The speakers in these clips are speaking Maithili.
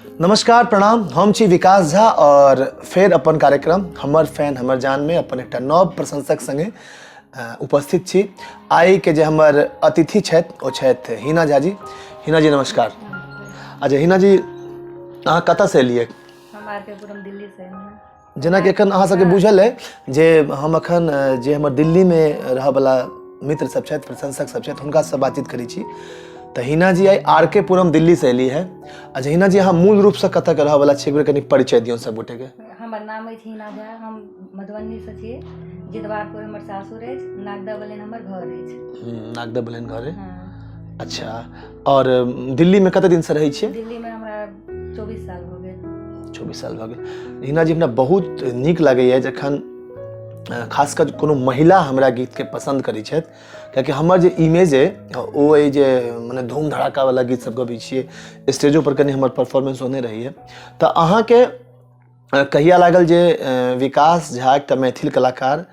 नमस्कार, प्रणाम। हम छी विकास झा और फेर अपन कार्यक्रम हमर फैन हमर जान में अपन एकटा नव प्रशंसक संगे उपस्थित छी। आइ के जे हमर अतिथि छथि ओ छथि हिना झा जी। हिना जी नमस्कार। अच्छा हिना जी, अहाँ कतऽसँ एलियै? हम आर के पुरम दिल्ली से एलहुँ। जेनाकि एखन अहाँ सबके बुझल अइ जे हम एखन जे हमर दिल्लीमे रहऽवला मित्र सब छथि, प्रशंसक सब छथि, हुनकासँ बातचीत करै छी। तऽ हिना जी आइ आर के पुरम दिल्लीसँ एली है। अच्छा हिना जी, अहाँ मूल रूपसँ कतऽके रहऽवला छी? एक बेर कनि परिचय दियौ सब गोटेके। हमर नाम अछि हिना झा, हम मधुबनीसँ छी। जितवारपुर हमर सासुर अछि, नागदा बलेन हमर घर अछि। नागदा बलेन घर अइ। हँ। अच्छा, आओर दिल्लीमे कते दिनसँ रहै छियै? दिल्लीमे हमरा 24 साल भऽ गेल। 24 साल भऽ गेल। हिना जी, हमरा बहुत नीक लागैए जखन खास कऽ कोनो महिला हमरा गीतके पसन्द करै छथि, कियाकि हमर जे इमेज अइ ओ अइ जे मने धूम धड़ाकावला गीत सब गबै छियै, स्टेजो पर कनि हमर परफॉर्मेंस ओहने रहैए। तऽ अहाँके कहिया लागल जे विकास झा एकटा मैथिल कलाकार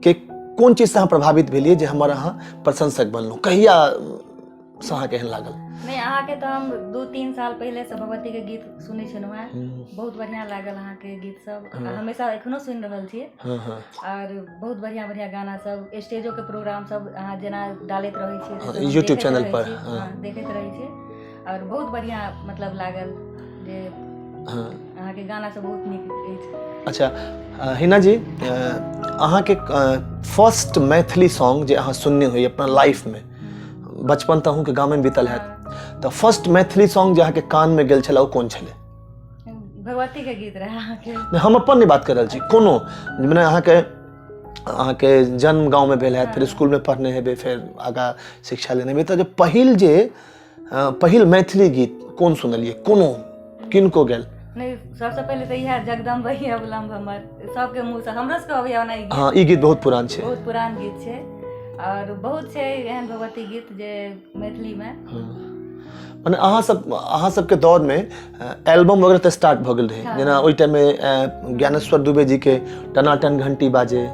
के कोन चीजसँ अहाँ प्रभावित भेलियै जे हमर अहाँ प्रशंसक बनलहुँ? कहिया सँ अहाँके एहन लागल? नहि, अहाँके तऽ हम 2-3 साल पहिलेसँ भगवतीके गीत सुनै छलहुँ हेँ। बहुत बढ़िआँ लागल अहाँके गीत सब। हमेशा एखनो सुनि रहल छी। हँ हँ आओर बहुत बढ़िआँ बढ़िआँ गाना सब, स्टेजोके प्रोग्राम सब अहाँ जेना डालैत रहै छी, से सब हम यूट्यूब देखैत चैनल रहै पर, छी। हँ। देखैत रहै छी आओर बहुत बढ़िआँ मतलब लागल जे अहाँके गाना सब बहुत नीक अछि। अच्छा हिना जी, अहाँके फर्स्ट मैथिली सॉन्ग जे अहाँ सुनने होइ अपना लाइफमे, बचपन तऽ अहूँके गामेमे बीतल हैत, तऽ फर्स्ट मैथिली सॉन्ग जे अहाँके कानमे गेल छलै ओ कोन छलै? भगवतीके गीत रहै अहाँके। नहि, हम अपन नहि बात कर रहल छी, कोनो मने अहाँके जन्म गाँवमे भेल हैत, फेर स्कूलमे पढ़ने हेबै, फेर आगाँ शिक्षा लेने हेबै, तऽ जे पहिल जे पहिल मैथिली गीत कोन सुनलियै, कोनो किनको गेल? नहि, सबसँ पहिले तऽ इएह जगदम्ब अवलम्ब हमर सबके मुँहसँ, हमरो सबके अबैया ओना ई गीत। हँ, ई गीत बहुत पुरान छै। बहुत पुरान गीत छै आओर बहुत छै एहन भगवती गीत जे मैथिलीमे। मने अहाँ सबके दौरमे एल्बम वगैरह तऽ स्टार्ट भऽ गेल रहै। जेना ओहि टाइममे ज्ञानेश्वर दुबे जीके टनाटन घंटी बाजे,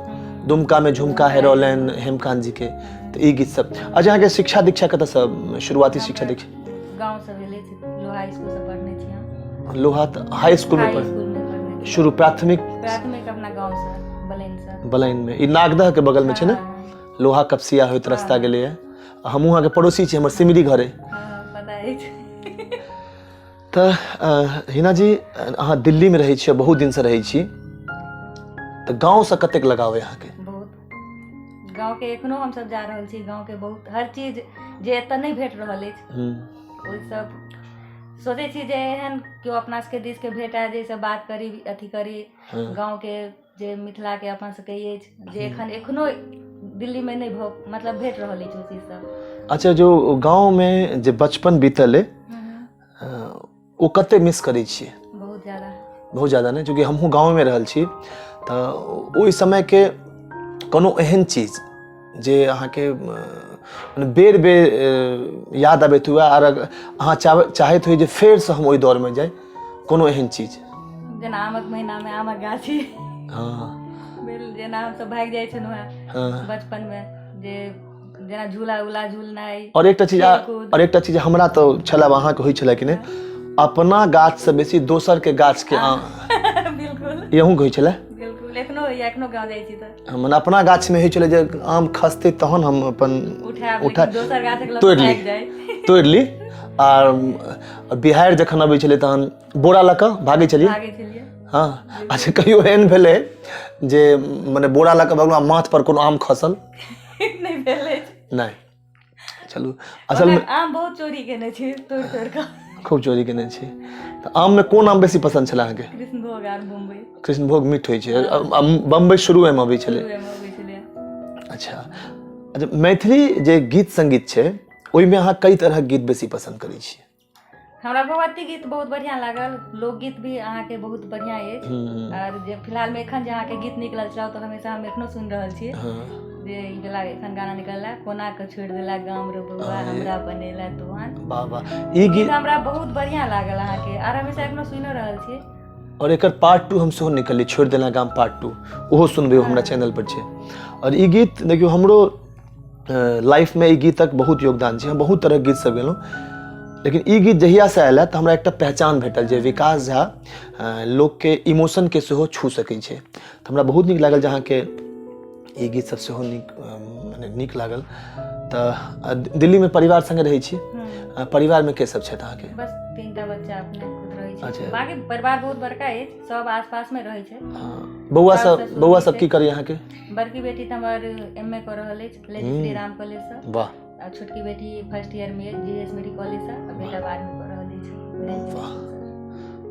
दुमकामे झुमका हेरौलनि हेमकान्त जीके, तऽ ई गीत सब। अच्छा, अहाँके शिक्षा दीक्षा कतऽसँ, शुरुआती शिक्षा दीक्षा? गाँवसँ भेलै, लोहा स्कूलसँ पढ़ने छी हम। लोहा तऽ हाई स्कूलमे हाई पढ़ स्कूलमे पढ़ने छी। शुरू प्राथमिक? प्राथमिक अपना गाँवसँ, बलैनसँ। बलैनमे, ई नागदहके बगलमे छै ने? हँ। लोहा कपसिया होइत रास्ता गेलैए। हमहूँ अहाँके पड़ोसी छी, हमर सिमरी घर अइ। हँ, पता अछि। तऽ हिना जी, अहाँ दिल्लीमे रहै छी, बहुत दिनसँ रहै छी, तऽ गाँवसँ कतेक लगाव अइ अहाँके? बहुत। गाँवके एखनो हमसब जा रहल छी, गाँवके बहुत हर चीज जे एतऽ नहि भेट रहल अछि, ओहि सब सोचै छी जे एहन केओ अपना सबके दिसके भेटए जाहिसँ बात करी, अथी करी। गाँवके जे मिथिलाके अपना सबके अछि जे एखन एखनो दिल्लीमे नहि भऽ मतलब भेट रहल अछि ओ चीज सब। अच्छा, जो गाँवमे जे बचपन बीतल अइ ओ कते मिस करै छियै? बहुत ज्यादा। बहुत ज्यादा नहि, चूँकि हमहूँ गाँवमे रहल छी, तऽ ओहि समयके कोनो एहन चीज जे अहाँके मने बेर बेर याद अबैत हुए आर अहाँ चाहैत होइ जे फेरसँ हम ओहि दौरमे जाइ, कोनो एहन चीज? जेना आमक महीनामे आमक गाछी भेल, जेना हमसब भागि जाइ छलहुँ हेँ बचपनमे, जे जेना झूला उला झूलनाइ। और एकटा चीज खेलकूद। और एकटा चीज हमरा तऽ छलै, आब अहाँके होइ छलै कि नहि, अपना गाछसँ बेसी दोसरके गाछके आम। बिल्कुल। ई अहूँके होइ छलै? बिल्कुल, एखनो होइए, एखनो गाँव जाइ छी तऽ। मने अपना गाछमे होइ छलै जे आम खसतै तहन हम अपन उठायब, उठा लेकिन दोसर गाछक लऽ तोड़ि कऽ ली। भागि जाइ। तोड़ि ली। आर बिहाड़ि जखन अबै छलै तहन बोरा लऽ कऽ भागै छलियै? भागै छलियै। हँ। अच्छा, कहियो एहन भेलै जे मने बोरा लऽ कऽ भगलहुँ आ माथ पर कोनो आम खसल? नहि भेल अछि। नहि, चलू, असल मे आम बहुत चोरी केने छी, तोड़ि तोड़ि कऽ। खूब चोरी केने छी। तऽ आममे कोन आम बेसी पसन्द छलै अहाँके? कृष्णभोग आर बम्बई। कृष्णभोग मीठ होइ छै, आ बम्बई शुरुएमे अबै छलै। शुरुएमे अबै छलै। अच्छा अच्छा, मैथिली जे गीत संगीत छै ओहिमे अहाँ कई तरहक गीत बेसी पसन्द करै छियै? हमरा भगवती गीत बहुत बढ़िआँ लागल, लोकगीत भी अहाँके बहुत बढ़िआँ अछि। आर जे फिलहालमे एखन जे अहाँके गीत निकलल छल तऽ हमेशा हम एखनो सुनि रहल छी। जे ई वला एखन गाना निकलल है, कोना के छोड़ि देला गाम रे बौआ, हमरा बनेला तुहान। वाह वाह, ई गीत हमरा बहुत बढ़िआँ लागल अहाँके, आर हमेशा एखनो सुनियो रहल छी। और एकर पार्ट 2 हम सेहो निकलली, छोड़ि देला गाम पार्ट 2, ओहो सुनबै, ओ हमरा चैनल पर छै। और ई गीत देखियौ, हमरो लाइफमे ई गीतक बहुत योगदान छै। हम बहुत तरहक गीत सब गेलहुँ। लेकिन ई गीत जहियासँ आयल तऽ हमरा एकटा पहचान भेटल जे विकास झा लोकके इमोशनके सेहो छू सकै छै। तऽ हमरा बहुत नीक लागल जे अहाँके ई गीत सब सेहो नीक मने नीक लागल। तऽ दिल्लीमे परिवार सङ्गे रहै छी? परिवारमे के सब छथि अहाँके? बस 3टा बच्चा अपने खुद रहै छै। अच्छा। बाकी परिवार बहुत बड़का अछि, सब आसपास मे रहै छै। बौआ सब, बौआ सब की करैया अहाँके? बड़की बेटी तऽ हमर एम ए कऽ रहल अछि लेडी श्री राम कॉलेज सँ। वाह। आ छोटकी बेटी फर्स्ट ईयर मे जी एस मेडिकल कॉलेज सँ, आ बेटा 12वीं कऽ रहल अछि। वाह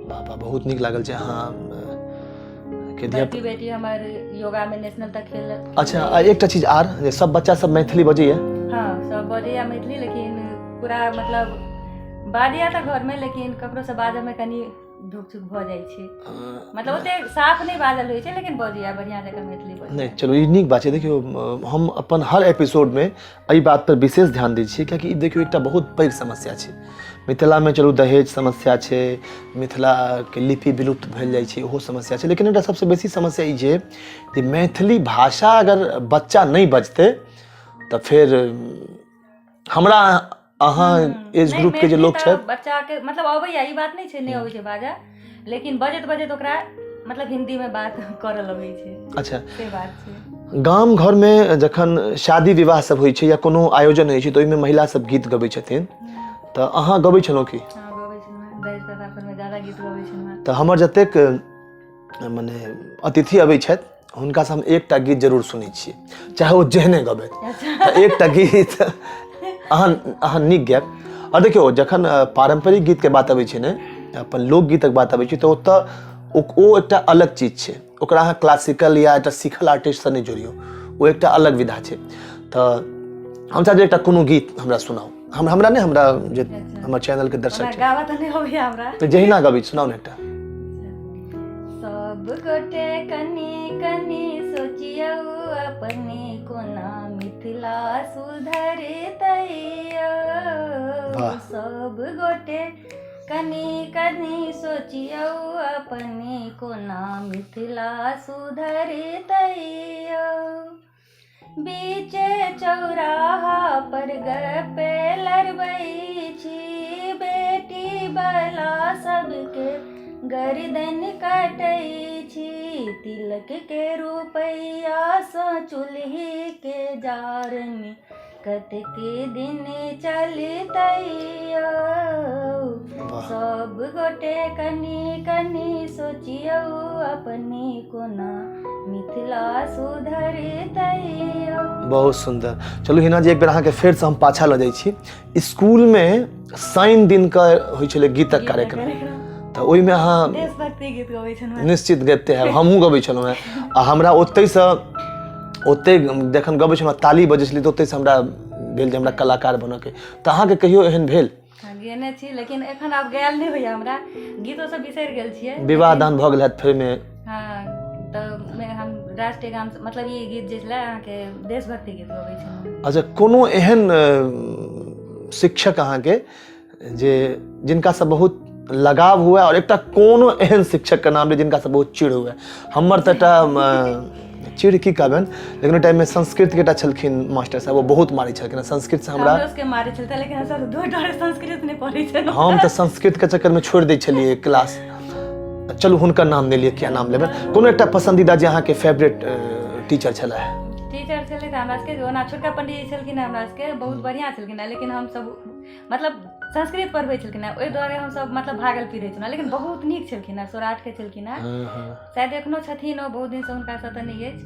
वाह वाह, बहुत नीक लागल छै अहाँ के धिया। बड़की बेटी हमर योगा में नेशनल तक खेल। अच्छा, आ एकटा चीज आर, जे सब बच्चा सब मैथिली बजैया? हाँ, सब बजैया मैथिली, लेकिन पूरा मतलब बाजैया तऽ घर में, लेकिन ककरो से बाजऽ में कनि धुक चुक भऽ जाइ छै, मतलब ओते साफ नहि बाजल होइ छै, लेकिन बजैया बढ़िआँ जकाँ मैथिली बजैया। नहि, चलू ई नीक बात छै। देखियौ, हम अपन हर एपिसोडमे एहि बात पर विशेष ध्यान दै छियै, कियाकि ई देखियौ एकटा बहुत पैघ समस्या छै मिथिलामे। चलू दहेज समस्या छै, मिथिलाके लिपि विलुप्त भेल जाइ छै ओहो समस्या छै, लेकिन एकटा सबसँ बेसी समस्या ई छै जे मैथिली भाषा अगर बच्चा नहि बजतै तऽ फेर हमरा अहाँ एज नहि, ग्रुप के जे मैथिली लोक तऽ छथि। बच्चा के मतलब अबैया, ई बात नहि छै नहि अबै छै बाजऽ, लेकिन बजैत बजैत ओकरा मतलब हिंदी मे बात करऽ लगै छै। अच्छा। से बात छै। गाम घरमे जखन शादी विवाह सब होइ छै या कोनो आयोजन होइ छै तऽ ओहिमे महिला सब गीत गबै छथिन, तऽ अहाँ गबै छलहुँ की? हँ, गबै छलहुँ, दहेज प्रथा पर मे ज्यादा गीत गबै छलहुँ। तऽ हमर जतेक मने अतिथि अबै छथि हुनकासँ हम एकटा गीत जरूर सुनै छियै, चाहे ओ जेहने गबथि। तऽ एकटा गीत अहाँ अहाँ नीक गायब। आओर देखियौ, जखन पारम्परिक गीतके बात अबै छै ने, अपन लोकगीतक बात अबै छै, तऽ ओतऽ ओ एकटा अलग चीज छै। ओकरा अहाँ क्लासिकल या एकटा सीखल आर्टिस्टसँ नहि जोड़ियौ, ओ एकटा अलग विधा छै। तऽ हम चाहै एकटा कोनो गीत हमरा सुनाउ। हम हमरा नहि, हमरा जे हमर चैनलके दर्शक छै। गाबऽ तऽ नहि अबैया हमरा। तऽ जहिना गबै सुनाउ ने एकटा। सब गोटे कनि कनि सोचियौ अपने कोना मिथिला सुधरतै। सब गोटे कनि कनि सोचियौ अपने कोना मिथिला सुधरतै। बीचे चौराहा पर गप्पे लड़बै छी, बेटी बला सबके गर्दन कटै छी। तिलक के रुपैआसँ चूल्ही के जारनि कतेक दिन चलतै। सब गोटे कनि कनि सोचियौ अपने कोना मिथिला सुधरतै। बहुत सुन्दर। चलू हिना जी, एक बेर अहाँके फेरसँ हम पाछा लऽ जाइ छी। स्कूलमे शनि दिनके होइ छलै गीतक कार्यक्रम, तऽ ओहिमे अहाँ देशभक्ति गीत गबै छलहुँ? निश्चित गबिते हैब, हमहूँ गबै छलहुँ हेँ। आ हमरा ओतहिसँ, ओतहि जखन गबै छलहुँ ताली बजै छलै, तऽ ओतहिसँ हमरा भेल जे हमरा कलाकार बनऽके। तऽ अहाँके कहियो एहन भेल? गेने छी, लेकिन एखन आब गायल नहि होइया हमरा, गीतो सब बिसरि गेल छियै। विवाह दान भऽ गेल हैत फेर मे? हँ, तऽ हम राष्ट्रीय गान मतलब ई गीत जे छलै अहाँके देशभक्ति गीत गबै छलहुँ। अच्छा, कोनो एहन शिक्षक अहाँके जे जिनकासँ बहुत लगाव हुए, आओर एकटा कोनो एहन शिक्षकके नाम जे जिनकासँ बहुत चिढ़ हुए? हमर तऽ एकटा चिढ़ की कहबनि, लेकिन ओहि टाइममे संस्कृतके एकटा छलखिन मास्टर साहब, ओ बहुत मारै छलखिन संस्कृतसँ हमरा। हमरो सबके मारै छलथिन, लेकिन हमसब दू डरे संस्कृत नहि पढ़ै छलहुँ। हम तऽ संस्कृतके चक्करमे छोड़ि दै छलियै क्लास। चलू, हुनकर नाम नहि लिअ, किया नाम लेबै। कोनो एकटा पसन्दीदा जे अहाँके फेवरेट टीचर छलै? टीचर छलै तऽ हमरा सबके ओना छोटका पंडीजी छलखिन, हमरा सबके बहुत बढ़िआँ छलखिन, लेकिन हमसब मतलब संस्कृत पढ़बै छलखिन हेँ, ओहि दुआरे हमसब मतलब भागल फिरै छलहुँ, लेकिन बहुत नीक छलखिन हेँ, सौराठके छलखिन हेँ। शायद एखनो छथिन ओ, बहुत दिनसँ हुनकासँ तऽ नहि अछि।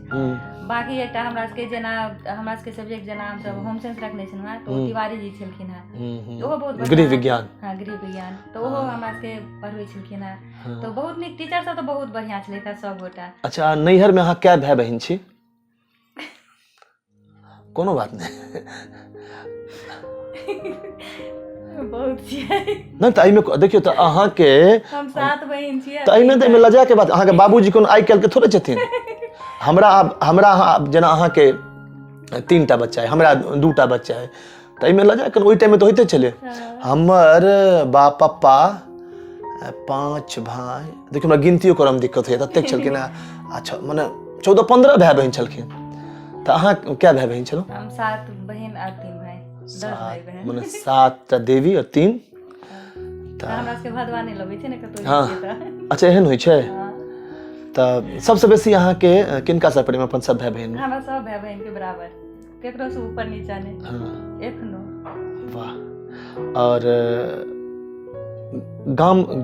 बाँकी एकटा हमरा सबके जेना हमरा सबके सब्जेक्ट जेना हमसब होम साइंस रखने छलहुँ हेँ, तऽ ओ तिवारी जी छलखिन हेँ, ओहो बहुत गृह विज्ञान। हँ, गृह विज्ञान, तऽ ओहो हमरा सबके पढ़बै छलखिन हेँ, तऽ बहुत नीक टीचर सब तऽ बहुत बढ़िआँ छलथि हेँ सब गोटा। अच्छा, नैहरमे अहाँ कए भाय बहिन छी? कोनो बात नहि। बहुत छियै। नहि, तऽ एहिमे देखियौ तऽ अहाँके हम 7 बहिन छियै। तऽ एहिमे लजाके बात, अहाँके बाबूजी कोनो आइ काल्हिके थोड़े छथिन। हमरा आब हमरा अहाँ जेना अहाँके 3टा बच्चा अइ, हमरा 2टा बच्चा अइ, तऽ एहिमे लजाके ओहि टाइममे तऽ होइते छलै। हमर बाप पप्पा 5 भाय, देखियौ हमरा गिनतियो करऽमे दिक्कत होइए, ततेक छलखिन हेँ। अच्छा, मने 14-15 भाय बहिन छलखिन। तऽ अहाँ कए भाय बहिन छलहुँ? हम 7 बहिन आ 3 भाय, 10 भाय बहिन। मने 7टा देवी और 3 तऽ हमरा सबके भदवा नहि लगै छै ने कतौ। हँ। अच्छा, एहन होइ छै? तऽ सबसँ बेसी अहाँके किनकासँ प्रेम, अपन सब भाय बहिन? हमरा सब भाय बहिनके बराबर, केकरो से ऊपर नीचा नहि। एखनो। वाह। आओर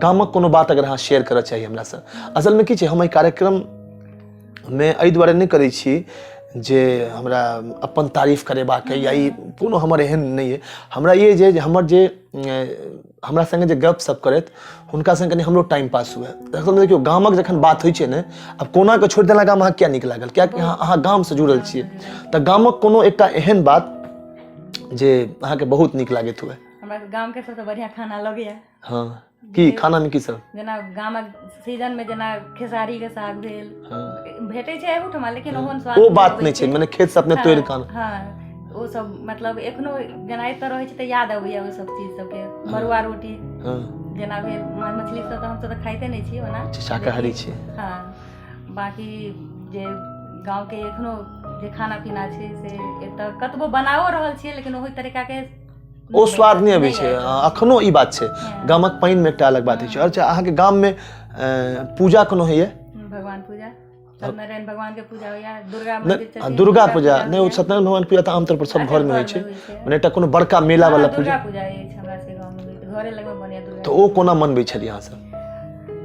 गामक कोनो बात अगर अहाँ शेयर करऽ चाही हमरासँ। असलमे की छै, हम एहि कार्यक्रममे एहि दुआरे नहि करै छी जे हमरा अपन तारीफ करेबाक अइ या ई कोनो हमर एहन नहि अइ। हमरा ई अइ जे हमर जे हमरा सङ्गे जे गप सप करैत हुनका सङ्गे कनि हमरो टाइम पास हुए। असल देखियौ, गामक जखन बात होइ छै ने, आब कोना कऽ छोड़ि देला गाम अहाँ किया नीक लागल? कियाकि अहाँ गामसँ जुड़ल छियै। तऽ गामक कोनो एकटा एहन बात जे अहाँके बहुत नीक लागैत हुए। हमरा गामके सबसँ बढ़िआँ खाना लगैए। हँ, की खानामे की सब? जेना गामक सीजनमे जेना खेसारीके साग भेल। भेटै छै एहूठमा, लेकिन ओहन स्वाद ओ बात नहि छै, मने खेतसँ अपने तोड़ि कऽ। हँ, ओ सब मतलब एखनो जेना एतऽ रहै छै तऽ याद अबैया ओ सब चीज सबके। मड़ुआ रोटी जेना भेल, मछली सब तऽ हमसब तऽ खाइते नहि छी ओना। शाकाहारी छी। हँ, बाँकी जे गाँवके एखनो जे खाना पीना छै से एतऽ कतबो बनाओ रहल छियै, लेकिन ओहि तरीकाके ओ स्वाद नहि अबै छै अखनो। ई बात छै, गामक पानिमे एकटा अलग बात होइ छै। अच्छा, अहाँके गाममे पूजा कोनो होइए? भगवान पूजा, सत्यनारायण भगवान के पूजा होइया, दुर्गा मंदिर छथिन। दुर्गा पूजा नहि, ओ सत्यनारायण भगवान पूजा तऽ आमतौर पर सब घरमे होइ छै। मने एकटा कोनो बड़का मेला वाला पूजा? दुर्गा पूजा अछि हमरा सबके गाँवमे, घरे लगमे बनैया दुर्गा। तऽ ओ कोना मनबै छलियै अहाँ सब?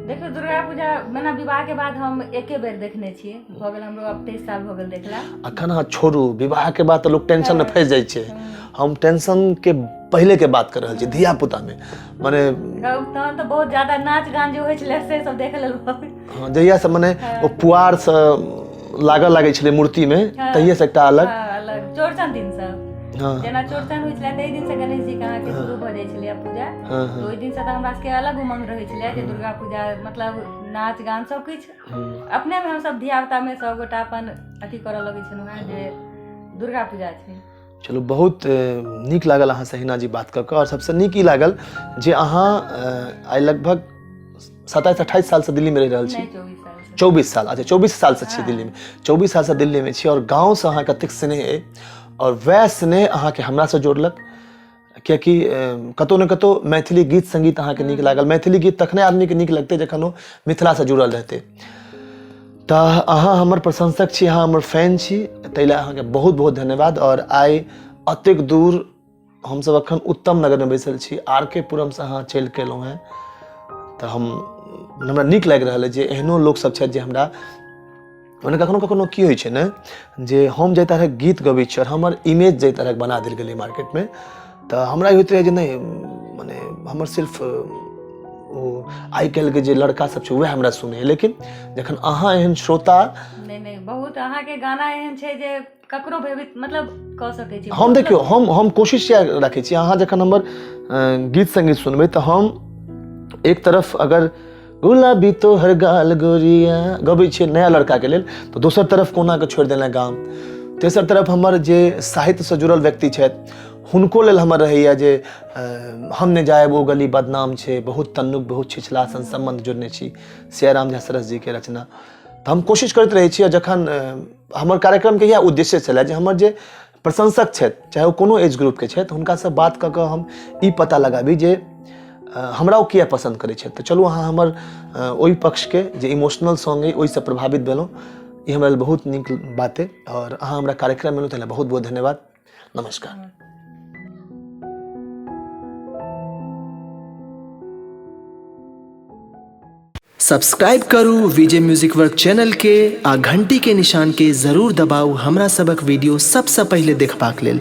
देखियौ, दुर्गा पूजा मने विवाह के बाद हम एके बेर देखने छियै। भऽ गेल हमरो आब 23 साल भऽ गेल देखला। अखन अहाँ छोड़ू, विवाह के बाद तऽ लोक टेंशन मे फँसि जाइ छै। हम टेंशन के पहिले के बात कर रहल छी, धिया पुता मे मने। तहन तऽ बहुत ज्यादा नाच गान जे होइ छलै से सब देखै लेल। हँ, जहिया से मने ओ पुआर से लागऽ लागै छलै मूर्ति मे, तहिये से एकटा अलग। अलग चौड़चन दिन से। जेना चौड़चन होइ छलै ताहि दिन से गणेश जी के अहाँके शुरू भऽ जाइ छलै पूजा। तऽ ओहि दिन से तऽ हमरा सबके अलग उमंग रहै छलै जे दुर्गा पूजा, मतलब नाच गान सब किछु अपने मे हमसब धिया पुता मे सब गोटा अपन अथी करऽ लगै छलहुँ हेँ जे दुर्गा पूजा छै। चलू, बहुत नीक लागल अहाँसँ हिना जी बात कऽ कऽ। आओर सबसँ नीक ई लागल जे अहाँ आइ लगभग 27-28 सालसँ दिल्लीमे रहि रहल छी। 24 साल। 24 साल, अच्छा, 24 सालसँ छी दिल्लीमे। 24 सालसँ दिल्लीमे छी आओर गाँवसँ अहाँके कतेक स्नेह अइ, आओर वएह स्नेह अहाँके हमरासँ जोड़लक, कियाकि कतहु ने कतहु मैथिली गीत सङ्गीत अहाँके नीक लागल। मैथिली गीत तखने आदमीके नीक लगतै जखन ओ मिथिलासँ जुड़ल रहतै। तऽ अहाँ हमर प्रशंसक छी, अहाँ हमर फैन छी, ताहि लए अहाँके बहुत बहुत धन्यवाद। आओर आइ एतेक दूर, हमसब अखन उत्तम नगरमे बैसल छी, आर के पुरमसँ अहाँ चलि कऽ एलहुँ हेँ, तऽ हमरा नीक लागि रहल अइ जे एहनो लोकसब छथि जे हमरा मने कखनो कखनो की होइ छै ने जे हम जाहि तरहक गीत गबै छी आओर हमर इमेज जाहि तरहक बना देल गेलै मार्केटमे, तऽ हमरा ई होइत रहै जे नहि, मने हमर सिर्फ ओ आइ काल्हिके जे लड़का सब छै वएह हमरा सुनैए। लेकिन जखन अहाँ एहन श्रोता नहि नहि, बहुत अहाँके गाना एहन छै जे ककरो भयभीत मतलब कऽ सकै छी। हम देखियौ, हम कोशिश इएह राखै छी, अहाँ जखन हमर गीत सङ्गीत सुनबै तऽ हम एक तरफ अगर गुलाबी तोहर गाल गोरिया गबै छियै नया लड़काके लेल, तऽ दोसर तरफ कोना कऽ छोड़ि देलहुँ गाम, तेसर तरफ हमर जे साहित्यसँ जुड़ल व्यक्ति छथि हुनको लेल हमर रहैए जे हम नहि जायब ओ गली बदनाम छै, बहुत तन्नुक बहुत छिछला सन सम्बन्ध जोड़ने छी, सियाराम झा सरस जीके रचना। तऽ हम कोशिश करैत रहै छी। आओर जखन हमर कार्यक्रमके इएह उद्देश्य छलै जे हमर जे प्रशंसक छथि, चाहे ओ कोनो एज ग्रुपके छथि, हुनकासँ बात कऽ कऽ हम ई पता लगाबी जे हमरा ओ किया पसन्द करै छथि। तऽ चलू, अहाँ हमर ओहि पक्षके जे इमोशनल सॉन्ग अइ ओहिसँ प्रभावित भेलहुँ, ई हमरा लेल बहुत नीक बात अइ। आओर अहाँ हमरा कार्यक्रममे एलहुँ ताहि लेल बहुत बहुत धन्यवाद। नमस्कार। सब्सक्राइब करू विजय म्यूजिक वर्क चैनल के आ घंटी के निशान के जरूर दबाउ हमरा सबक वीडियो सबसँ पहिले देखबाक लेल।